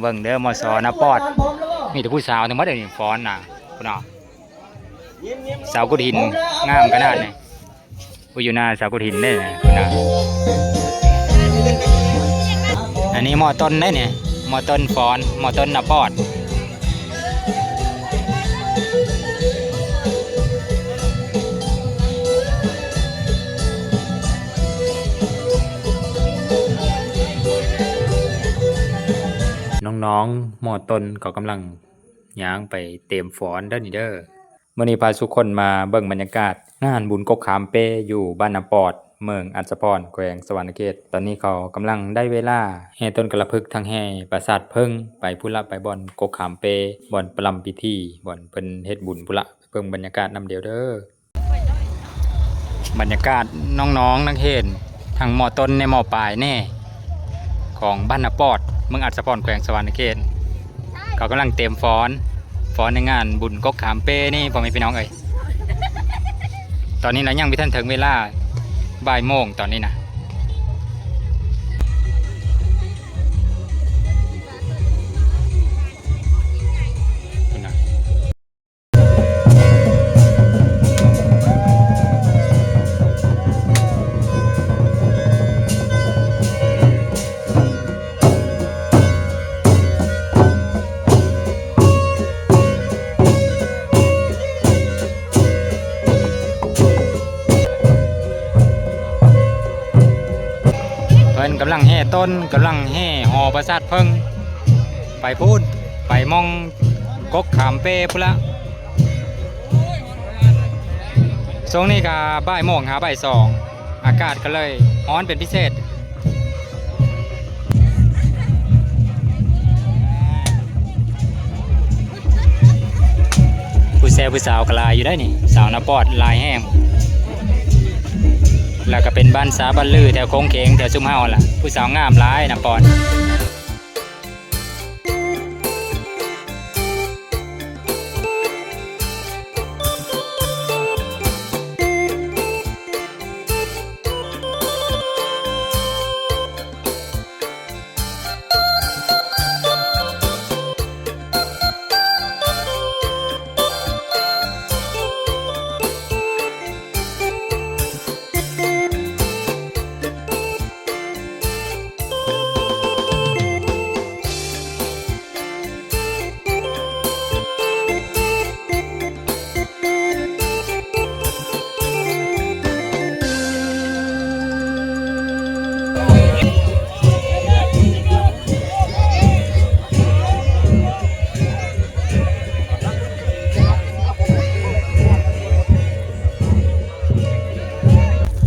ເບິ່ງເດີ ມສ ນາປອດ ມີແຕ່ຜູ້ສາວທັງໝົດເດນີ້ ຟ້ອນນະ ພຸ້ນນະ ສາວກຸດຫີນງາມຂະໜາດນີ້. ໂອ້ຍ ຢູ່ໜ້າສາວກຸດຫີນເດ້ພຸ້ນນະ. ອັນນີ້ໝໍ້ຕົ້ນເດ້ນີ້ ໝໍ້ຕົ້ນຟ້ອນ ໝໍ້ຕົ້ນນາປອດ. ນ້ອງໆ ໝໍ້ຕົ້ນເຂົາກຳລັງຍ່າງໄປຕຽມຟ້ອນເດີນີ້ເດີ. ມື້ນີ້ພາສູ່ຄົນມາເບິ່ງບັນຍາກາດງານບຸນກົກຂາມເປ ຢູ່ບ້ານນາປອດ ເມືອງອັດສະພອນ ແຂວງສະຫວັນນະເຂດ. ຕອນນີ້ເຂົາກຳລັງໄດ້ເວລາແຫ່ຕົ້ນກາລະພຶກ ທັງແຫ່ປາສາດເຜິ້ງ ໄປພຸ້ນລະ ໄປບ່ອນກົກຂາມເປ ບ່ອນປະລຳພິທີ ບ່ອນເພິ່ນເຮັດບຸນພຸ້ນລະ. ໄປເບິ່ງບັນຍາກາດນຳດຽວເດີ. ບັນຍາກາດນ້ອງໆ ນັກຮຽນ ທັງ ມ.ຕົ້ນ ແດ່ ມ.ປາຍແດ່ ຂອງບ້ານນາປອດ ເມືອງອັດສະພອນ ແຂວງສະຫວັນນະເຂດ ເຂົາກຳລັງຕຽມຟ້ອນ ຟ້ອນໃນງານບຸນກົກຂາມເປນີ້ ພໍ່ແມ່ພີ່ນ້ອງເອີຍ. ຕອນນີ້ນະ ຍັງບໍ່ທັນເຖິງເວລາບ່າຍໂມງຕອນນີ້ນະ. ເພິ່ນກຳລັງແຫ່ຕົ້ນ ກຳລັງແຫ່ຫໍປາສາດເຜິ້ງ ໄປພຸ້ນ ໄປໝ່ອງກົກຂາມເປພຸ້ນລະ. ຊ່ວງນີ້ກະບ່າຍໂມງຫາບ່າຍສອງ ອາກາດກະເລີຍຮ້ອນເປັນພິເສດ. ຜູ້ແຊຜູ້ສາວກະຫຼາຍຢູ່ໄດ໋ນີ້ ສາວນາປອດຫຼາຍແຮງ ແລ້ວກະເປັນບ້ານຊາບ້ານລື ແຖວໂຂງເຂງ ແຖວຊຸມເຮົາຫັ້ນລະ ຜູ້ສາວງາມຫຼາຍນາປອດ.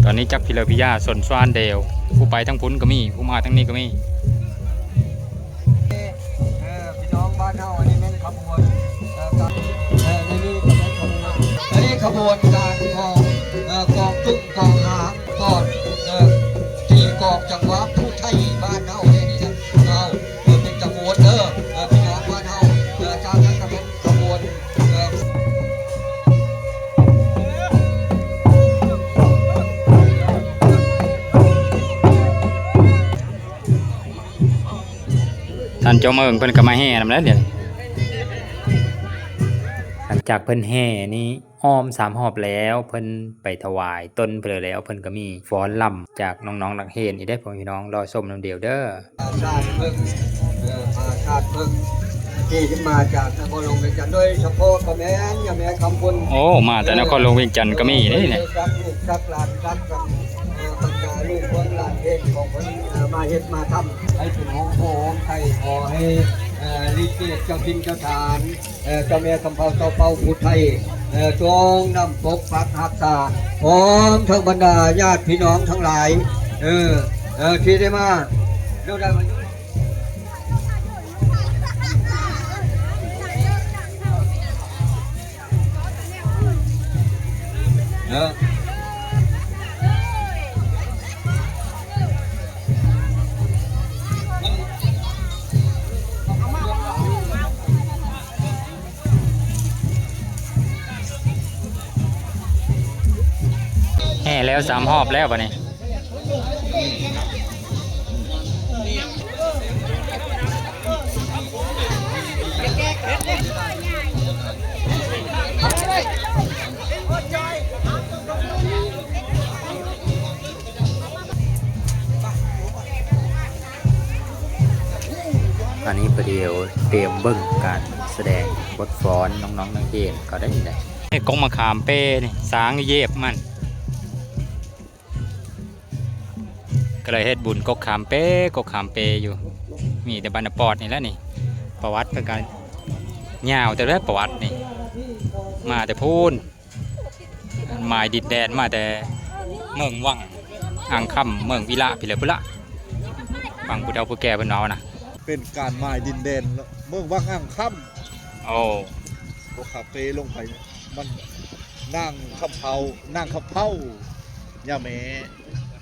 ຕອນນີ້ຈັກພິເລີພິຢາຊົນຊວານແດວ ຜູ້ໄປທາງພຸ້ນກະມີ ຜູ້ມາທາງນີ້ກະມີ. ເອີ ພີ່ນ້ອງບ້ານເຮົາ ອັນນີ້ແມ່ນຂະບວນ ເອີ ການ ເອີ ໃນນີ້ກະແມ່ນຂະບວນ ອັນນີ້ຂະບວນການຂອງ ເອີ ກອງຕຸ້ມກອງຫາງກອນ ເອີ ຕີກອງຈັງຫວະຜູ້ໄທບ້ານເຮົາແທ້ນີ້ນະ ເອົາ ເອີ ເປັນຂະບວນເດີ ເອີ ພີ່ນ້ອງບ້ານເຮົາ ເອີ ຈາກນັ້ນກະແມ່ນຂະບວນ ເອີ ທ່ານເຈົ້າເມືອງເພິ່ນກະມາແຫ່ນຳແລ້ວດຽວນີ້. ຫຼັງຈາກເພິ່ນແຫ່ນີ້ອ້ອມສາມຮອບແລ້ວ ເພິ່ນໄປຖວາຍຕົ້ນເພິ່ນແລ້ວ ເພິ່ນກະມີຟ້ອນລຳຈາກນ້ອງໆ ນັກຮຽນອີກເດ້ ພໍ່ແມ່ພີ່ນ້ອງ ລໍຊົມນຳດຽວເດີ. ປາສາດເຜິ້ງ ເອີ ປາສາດເຜິ້ງ ທີ່ມາຈາກນະຄອນຫຼວງວຽງຈັນ ໂດຍສະເພາະກະແມ່ນຍາແມ່ຄຳບຸນ ໂອ້ ມາແຕ່ນະຄອນຫຼວງວຽງຈັນກະມີເດ້ນີ້ ຈັກລູກຈັກຫຼານຈັກກັນ ເອີ ບັນດາລູກຫຼານເຮັດຂອງເພິ່ນ ເອີ ມາເຮັດມາທຳ ໃຫ້ເປັນຫ້ອງໂພຫ້ອງໄຊ ຂໍໃຫ້ ເອີ ລິເກດເຈົ້າຖິ່ນເຈົ້າຖານ ເອີ ເຈົ້າແມ່ຄຳເພົາເຕົ້າເປົ້າຜູ້ໄທ ເອີ ຈົ່ງນຳປົກປັກຮັກສາ ພ້ອມທັງບັນດາຍາດພີ່ນ້ອງທັງຫຼາຍ ເອີ ເອີ ທີ່ໄດ້ມາ ເອີ ແຫ່ແລ້ວສາມຮອບແລ້ວບາດນີ້. ອັນນີ້ປະດຽວຕຽມເບິ່ງການສະແດງບົດຟ້ອນນ້ອງໆນັກຮຽນເຂົາໄດ້ນີ້ແຫຼະ. ນີ້ກົກມະຂາມເປນີ້ ຊ້າງເຢບມັນ ກໍເລີຍເຮັດບຸນກົກຂາມເປ ກົກຂາມເປຢູ່ ມີແຕ່ບ້ານນາປອດນີ້ແຫຼະນີ້. ປະຫວັດເພິ່ນກໍຍາວແຕ່ລະປະຫວັດນີ້ ມາແຕ່ພຸ້ນ ໝາຍດິນແດນມາແຕ່ເມືອງວັງອ່າງຄຳ ເມືອງວິລະພີ້ແຫຼະພຸ້ນລະ ຟັງຜູ້ເຖົ້າຜູ້ແກ່ເພິ່ນເວົ້ານະ. ເປັນການໝາຍດິນແດນເມືອງວັງອ່າງຄຳ. ໂອ້ ບໍ່ຂັບເປລົງໄປ ມັນນາງຄຳເພົາ ນາງຄຳເພົາ ຍາແມ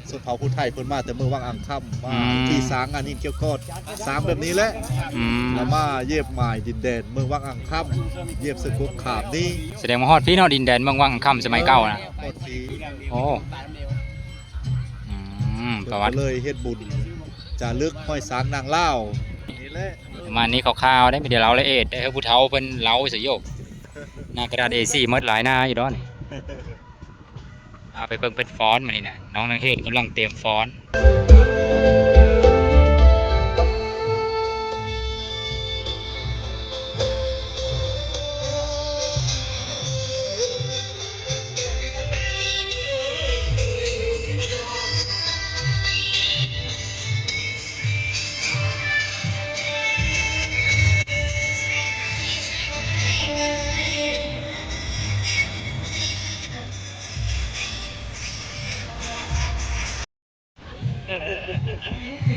ຊົນເຜົ່າຜູ້ໄທເພິ່ນມາແຕ່ເມືອງວັງອ່າງຄຳ ມາ ອືມ ທີ່ສ້າງງານຫີນກ່ຽວກ້ອນ ສ້າງແບບນີ້ແຫຼະ ອືມ ແລ້ວມາເຢບໝາຍດິນແດນເມືອງວັງອ່າງຄຳ ເຢບໃສ່ກົກຂາມນີ້. ສະແດງວ່າຮອດພີ້ເນາະ ດິນແດນເມືອງວັງອ່າງຄຳສະໄໝເກົ່ານະ. ຮອດພີ້. ໂອ້ ອືມ ປະຫວັດ ເພິ່ນກໍເລີຍເຮັດບຸນຈາລຶກຮອຍຊ້າງນາງລາວນີ້ແຫຼະ. ປະມານນີ້ຄ່າວໆເດ້ ມີແຕ່ລາວລະເອດເດ້ ຜູ້ເຖົ້າເພິ່ນເລົ່າຊະໂຍກ ໜ້າກະດາດເອສີ່ໝົດຫຼາຍໜ້າຢູ່ດອກນີ້. ເອົາໄປເບິ່ງເພິ່ນຟ້ອນມື້ນີ້ນະ ນ້ອງນັກຮຽນກຳລັງຕຽມຟ້ອນ.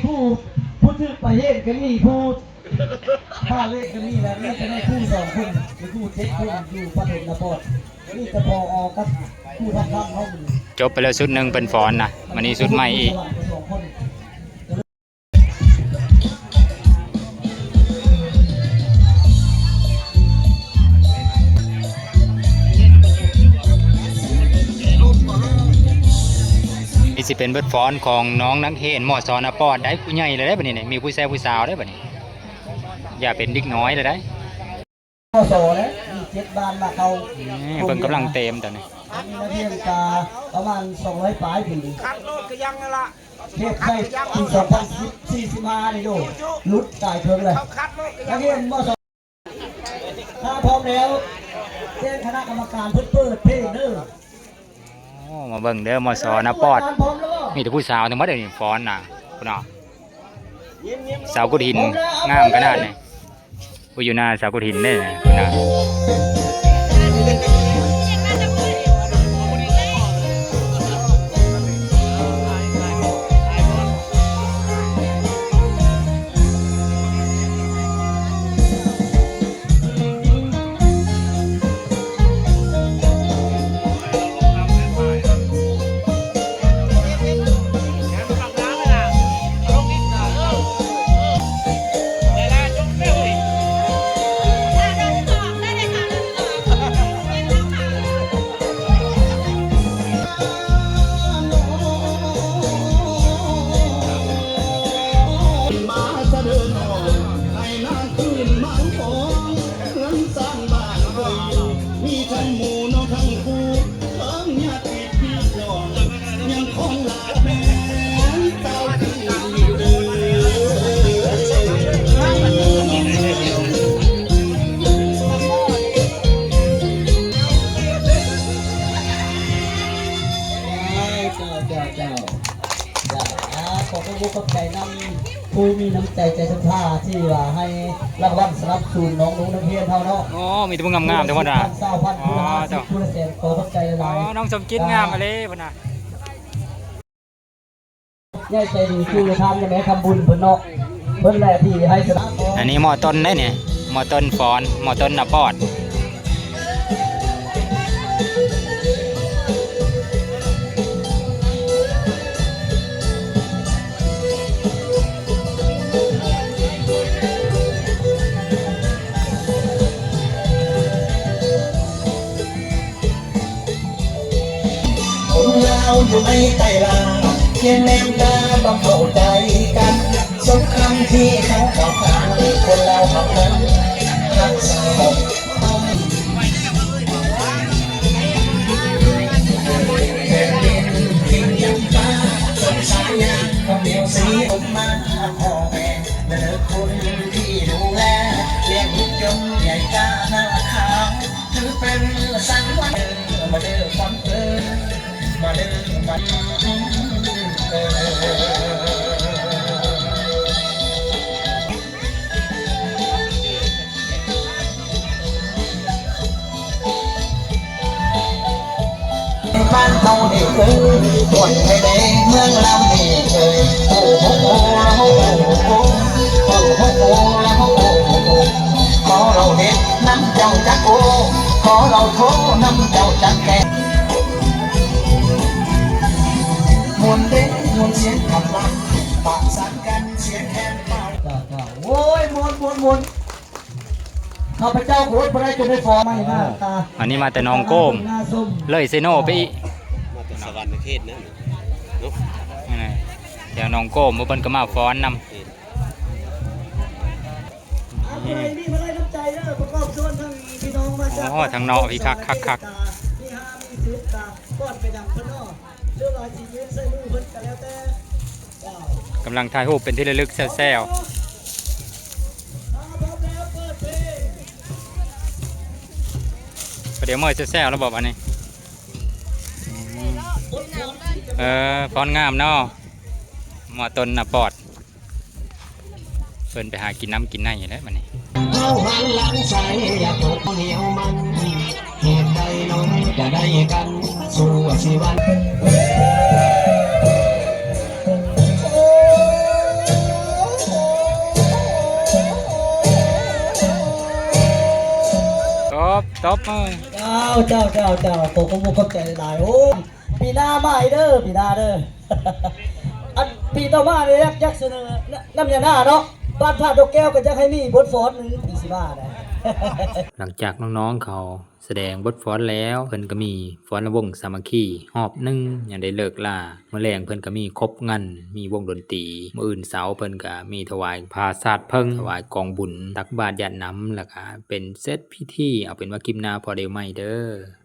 ຜູ້ ຜູ້ຖືກປະເຫດກໍມີ ຜູ້ພາເລດກໍມີ ແລ້ວມີແຕ່ຜູ້ສອງຄົນ ມີຜູ້ເຈັດຄົນຢູ່ປະຖົມນະປອດ ມີແຕ່ພໍອອກກັບຜູ້ທັບທຳເຮົາ. ຈົບໄປແລ້ວຊຸດໜຶ່ງເພິ່ນຟ້ອນນະ ມານີ້ຊຸດໃໝ່ອີກ. ນີ້ຊິເປັນບົດຟ້ອນຂອງນ້ອງນັກຮຽນ ມສ ນາປອດໄດ໋ ຜູ້ໃຫຍ່ແລ້ວໄດ໋ບັດນີ້ ມີຜູ້ຊາຍຜູ້ສາວໄດ໋ບັດນີ້ ຢ່າເປັນເດັກນ້ອຍແລ້ວໄດ໋. ມສ ແຫຼະ ມີເຈັດບ້ານມາເຂົ້າ ນີ້ເພິ່ນກຳລັງເຕັມຕອນນີ້ ອັນນີ້ນັກຮຽນກະປະມານສອງຮ້ອຍປາຍປີ ຄັດໂລດກະຍັງນັ້ນລະ ເຮັດໄດ້ປີສອງພັນສີ່ສິບຫ້ານີ້ໂດ ຫຼຸດກາຍເຄິ່ງເລີຍ ນັກຮຽນ ມສ ຖ້າພ້ອມແລ້ວ ແຈ້ງຄະນະກຳມະການເພິ່ນເປີດເພງເດີ. ໂອ້ ມາເບິ່ງເດີ ມສ ນາປອດ ມີແຕ່ຜູ້ສາວທັງໝົດນີ້ຟ້ອນນະ ພຸ້ນນະ ສາວກຸດຫີນງາມຂະໜາດນີ້. ຜູ້ຢູ່ໜ້າສາວກຸດຫີນເດ້ພຸ້ນນະ. ເຈົ້າ ເຈົ້າ ເຈົ້າ ເຈົ້າ ອ່າ ຂໍຂອບອົກຂອບໃຈນຳຜູ້ມີນ້ຳໃຈໃຈສັດທາ ທີ່ວ່າໃຫ້ລາງວັນສະໜັບສະໜູນນ້ອງໆນັກຮຽນເຮົາເນາະ. ໂອ້ ມີແຕ່ຜູ້ງາມໆເດ້ພຸ້ນນະ. ສິບພັນ ຊາວພັນ ຜູ້ລະຫ້າສິບ ອໍ ເຈົ້າ ຜູ້ລະແສນ ຂໍຂອບໃຈຫຼາຍໆ. ອໍ ນ້ອງສົມຈິດງາມອີ່ຫຼີພຸ້ນນະ. ໃຫຍ່ໃຈດີ ຄືທາງແມ່ທຳບຸນເພິ່ນເນາະ ເພິ່ນແຫຼະທີ່ໃຫ້ສະໜັບ. ອັນນີ້ໝໍ້ຕົ້ນເດ້ນີ້ ໝໍ້ຕົ້ນຟ້ອນ ໝໍ້ຕົ້ນນາປອດ. ຄົນລາວຢູ່ໃນໃຕ້ລາວ ຄຽນແນມຕາບໍ່ເຂົ້າໃຈກັນ ສົມຄຳທີ່ເຮົາເຂົ້າກັນ ຄົນລາວເຮົານັ້ນຮັກສາ ແຜ່ນດິນທີ່ຍັງຕາ ສົມສາຍາ ຄຳເດວສີ ສົມມາພໍ່ແມ່ ເລີກຄົນທີ່ ເອີຍ ມ່ວນແທ້ເດ້ເມືອງລຳນີ້ເອີຍ ໂອ້ໂຫໂອ້ລະໂຫ ໂອ້ໂຫໂອ້ລະໂຫ ໂອ້ໂຫໂອ້ ຂໍເຮົາເຮັດນຳເຈົ້າຈັກໂອ້ ຂໍເຮົາໂທນຳເຈົ້າຈັກແກ້ ມ່ວນເດ້ ມ່ວນສຽງຄຳລຳ ປະສານກັນສຽງແຄນເປົ່າ ເຈົ້າ ເຈົ້າ ໂອ້ຍ ມ່ວນ ມ່ວນ ມ່ວນ. ຂ້າພະເຈົ້າກໍອົດບໍ່ໄດ້ຈົນໄດ້ຟ້ອງມານີ້ມາ ອ່າ ອັນນີ້ມາແຕ່ໜອງໂກມ ເລີຍເຊໂນໄປອີກ ມາແຕ່ສະຫວັນນະເຂດນັ້ນເນາະ ແຖວໜອງໂກມ ເພິ່ນກໍມາຟ້ອນນຳ ເອີ ມີມາໄລ່ນ້ຳໃຈເດີ ປະກອບສ່ວນທັງພີ່ນ້ອງມາຈາກ ໂອ້ ທາງນອກພີ້ຄັກໆໆ ມີຮາມີສຸກກະກ່ອນໄປນຳເພິ່ນເນາະ ຫຼືວ່າຊິຢືນໃສ່ມືເພິ່ນກໍແລ້ວແຕ່ ກຳລັງຖ່າຍຮູບເປັນທີ່ລະລຶກແຊວໆ ປະດຽວເມື່ອຍແຊວໆລະບອບອັນນີ້ ເອີ ຟ້ອນງາມເນາະ ໝໍ້ຕົນໜ້າປອດ ເພິ່ນໄປຫາກິນນ້ຳກິນໃນຢູ່ແລ້ວບັດນີ້ ເຮົາຫັນຫຼັງໃສ່ຢາກຕົກເໜຽວມັນ ເຫດໃດນ້ອງຈະໄດ້ກັນ ສູ່ວ່າຊິວັນ ຕົບ ຕົບມື ເຈົ້າ ເຈົ້າ ເຈົ້າ ເຈົ້າ ຂໍຂອບອົກຂອບໃຈຫຼາຍໆ ໂອ້ ປີໜ້າມາອີກເດີ ປີໜ້າເດີ ອັນປີຕໍ່ມານີ້ຢາກ ຢາກສະເໜີນຳ ນຳຍານາເນາະ ບ້ານພາດອກແກ້ວກໍຢາກໃຫ້ມີບົດຟ້ອນໜຶ່ງ ປີຊິມານະ. ຫຼັງຈາກນ້ອງໆເຂົາສະແດງບົດຟ້ອນແລ້ວ ເພິ່ນກໍມີຟ້ອນລຳວົງສາມັກຄີຮອບໜຶ່ງ ຍັງໄດ້ເລີກລາ ມື້ແລງເພິ່ນກໍມີຄົບງັນ ມີວົງດົນຕີ ມື້ອື່ນເສົາເພິ່ນກໍມີຖວາຍຜ້າສາດເຜິ້ງ ຖວາຍກອງບຸນ ຕັກບາດຢາດນ້ຳ ແລ້ວກໍເປັນເສັດພິທີ ເອົາເປັນວ່າຄລິບໜ້າພໍ້ໄດ້ໃໝ່ເດີ.